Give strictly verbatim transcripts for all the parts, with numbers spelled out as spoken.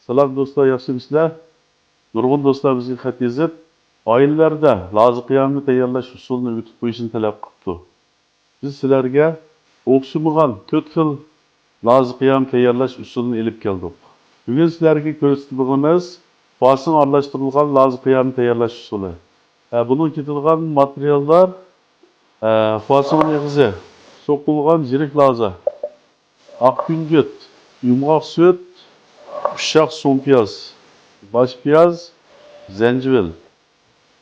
سالام دوستلار، ياخشىمۇسىلەر؟ نۇرغۇن دوستلار بىزگە خەت يېزىپ، ئائىلىلەردە لازا قىيامى تەييارلاش ئۇسۇلىنى ئۆگىتىپ قويۇشنى تەلەپ قىپتۇ. بىز سىلەرگە ئوخشىمىغان تۆت خىل لازا قىيامى تەييارلاش ئۇسۇلىنى ئېلىپ كەلدۇق. بۈگۈن سىلەرگە كۆرسىتىدىغىنىمىز خۇاسىڭ ئارىلاشتۇرۇلغان لازا قىيامى تەييارلاش ئۇسۇلى. ھە، بۇنىڭغا كېتىدىغان ماتېرىياللار، ھە، خۇاسىڭ مېغىزى، سوقۇلغان يىرىك لازا، ئاق كۈنجۈت، يۇمغاق سۈت، ئۇششاق سۇڭپىياز، باش پىياز، زەنجىۋىل.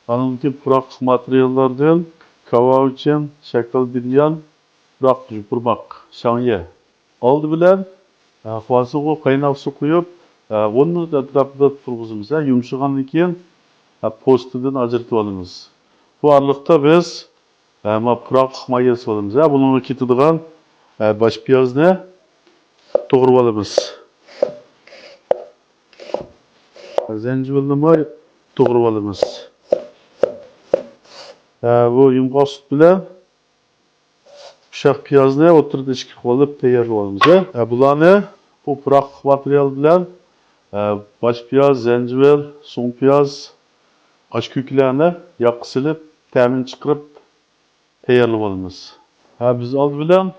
ئاندىن كېيىن پۇراقلىق ماتېرىياللاردىن كاۋاۋىچىن، شاكىلدىريان، پۇراق يوپۇرماق، شاڭيې. ئالدى بىلەن، ئە، خۇاسىڭغا قايناق سۇ قۇيۇپ، ئە، ئون مىنۇت ئەتراپىدا تۇرغۇزىمىز. ئە، يۇمشىغاندىن كېيىن، ئە، پوستىدىن ئاجرىتىۋالىمىز. بۇ ئارىلىقتا بىز، ئە، ما پۇراقلىق ماي ياسىۋالىمىز. ئە، بۇنىڭغا كېتىدىغان، ئە، باش پىيازنى توغرىۋالىمىز. زەنجىۋىلنىمۇ توغرىۋالىمىز. ئە، بۇ يۇمغاق سۈت بىلەن ئۇششاق پىيازنى ئوتتۇرىدا ئىككى قىلىپ تەييارلىۋالىمىز. ھە، بۇلارنى بۇ پۇراقلىق ماتېرىيال بىلەن، ھە، باش پىياز، زەنجىۋىل، سۇڭ پىياز، ئاچ كۆكىلەرنى ياغقا سېلىپ، تەمىنى چىقىرىپ تەييارلىۋالىمىز. ھە، بىز ئالدى بىلەن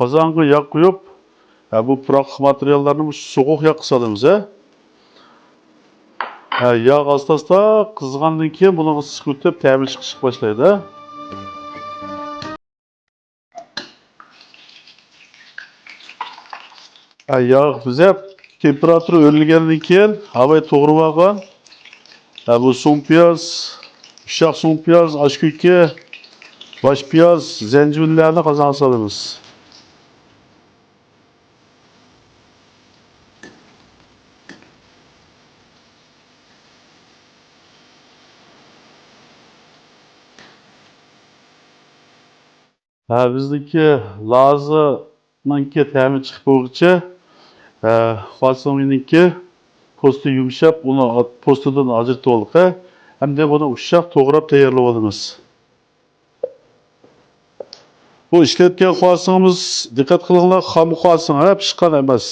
قازانغا ياغ قۇيۇپ، ھە، بۇ پۇراقلىق ماتېرىياللارنى مۇشۇ سوغۇق ياغقا سالىمىز، ھە. ھە، ياغ ئاستا-ئاستا قىزغاندىن كېيىن بۇنىڭغا ئىسسىق ئۆتۈپ، تەمى چىقىشقا باشلايدۇ. ھە، ياغ بىزەپ تېمپېراتۇرا ئۆرلىگەندىن كېيىن، ھاۋاي توغرىۋالغان، ھە، بۇ سۇڭ پىياز، ئۇششاق سۇڭ پىياز، ئاچ كۆكى، باش پىياز، زەنجىۋىللەرنى قازانغا سالىمىز. ھە، بىزنىڭكى لازىنىڭكى تەمى چىقىپ بولغۇچە، ھە، خۇاسىڭنىڭكى پوستى يۇمشاپ، ئۇنى پوستىدىن ئاجرىتىۋالدۇق. ھە، ئەمدى بۇنى ئۇششاق توغراپ تەييارلىۋالىمىز. بۇ ئىشلەتكەن خۇاسىڭىمىز، دىققەت قىلىڭلار، خام خۇاسىڭ، ھە، پىشقان ئەمەس.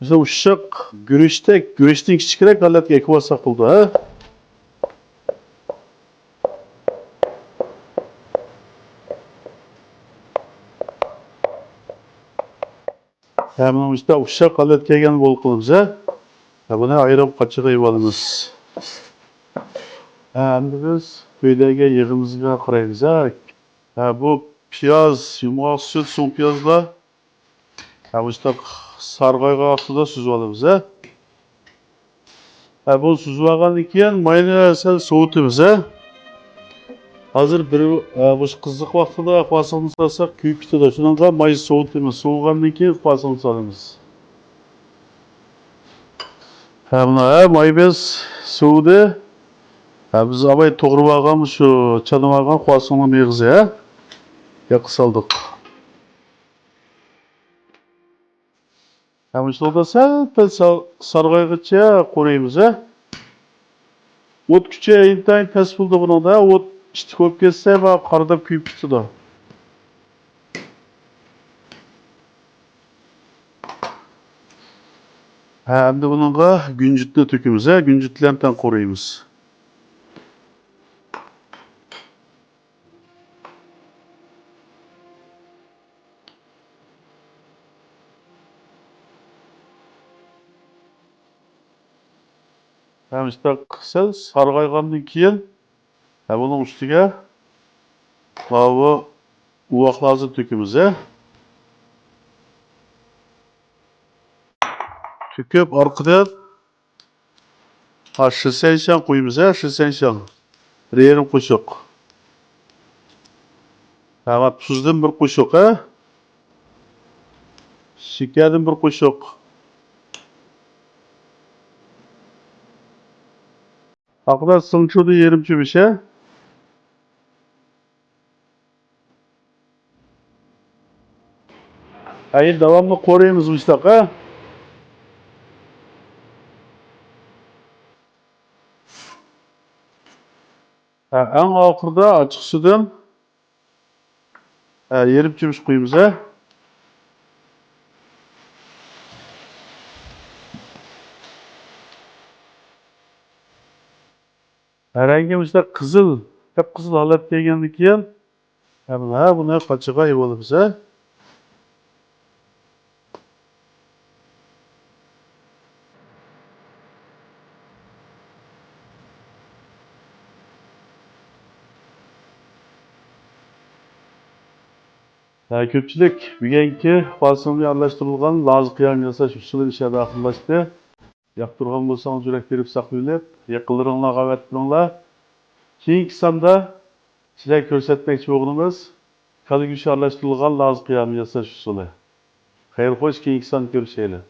مەسىلەن، ئۇششاق گۈرۈچتەك، گۈرۈچتىن كىچىكرەك ھالەتكە ئەكىۋالساق بولىدۇ، ھە؟ ھە، مۇنىڭ ئۈستىدە ئۇششاق ھالەتكە كەلگەن بولۇپ قالىمىز، ھە؟ ھە، بۇنى ئايرىم قاچىغا ئېلىۋالىمىز. ھە، ئەمدى بىز ئۆيدىكى يېغىمىزغا قارايمىز، ھە؟ ھە، بۇ پىياز، يۇمغاق سۈت، سۇڭ پىيازلار. ھە، مۇشۇنداق سارغايغان ۋاقتىدا سۈزۈۋالىمىز، ھە. ھە، بۇنى سۈزۈۋالغاندىن كېيىن ماينى سەل سوۋۇتىمىز، ھە. ھازىر بىر، ھە، مۇشۇ قىزىق ۋاقتىدا خۇاسىڭنى سالساق كۆيۈپ كېتىدۇ. شۇنىڭغا ماي سوۋۇتىمىز. سوۋۇغاندىن كېيىن خۇاسىڭنى سالىمىز. ھە، مانا، ھە، مايىمىز سوۋۇدى. ھە، بىز ئاۋاي توغرىۋالغان، شۇ چانىۋالغان خۇاسىڭنىڭ مېغىزى، ھە. ياغقا سالدۇق. ھە، مۇشۇنىڭدا سەل-پەل سار-، سارغايغىچە قورۇيمىز، ھە. ئوت كۈچى ئىنتايىن پەس بولىدۇ بۇنىڭدا. ئوت ئىتتىك بولۇپ كەتسە، ما قارىداپ كۆيۈپ كېتىدۇ. ھە، ئەمدى بۇنىڭغا گۈنجۈتنى تۆكىمىز، ھە، گۈنجۈت بىلەن تەڭ قورۇيمىز. ھەم شۇنداق سەل سارغايغاندىن كېيىن، ھە، بۇنىڭ ئۈستىگە ماۋۇ ئۇۋاقلارنى تۆكىمىز، ھە. تۆكۈپ ئارقىدىن ھا، شىسەنشياڭ قۇيىمىز، ھە، شىسەنشياڭ. بىر يېرىم قوشۇق. ھە، تۇزدىن بىر قوشۇق، ھە. شېكەردىن بىر قوشۇق. ئاقىدا سىڭچۇدىن يېرىم چۆمۈچ، ھە. ئەي، داۋاملىق قورۇيمىز مۇشۇنداق، ھە؟ ھە، ئەڭ ئاخىرىدا ئاچچىقسۇدىن، ھە، يېرىم چۆمۈچ قۇيىمىز، ھە؟ رەڭگى مۇشۇنداق قىزىل، قىپقىزىل ھالەتكە كەلگەندىن كېيىن، ھە، بۇنى، ھە، بۇنى قاچىغا ئېلىۋالىمىز، ھە. ھە، كۆپچىلىك، بۈگۈنكى پاسونغا ئارىلاشتۇرۇلغان لازا قىيامى ياساش ئۇسسۇلى ئىش ئاخىرلاشتى. ياقتۇرغان بولساڭىز، يۈرەك بېرىپ ساقلىۋېلىپ، يېقىنلىرىڭلارغا ئاۋات بېرىڭلار. كېيىنكى ساندا سىلەرگە كۆرسەتمەكچى بولغىنىمىز كالا گۆشى ئارىلاشتۇرۇلغان لازا قىيامى ياساش ئۇسۇلى. خەير خوش، كېيىنكى ساندا كۆرۈشەيلى.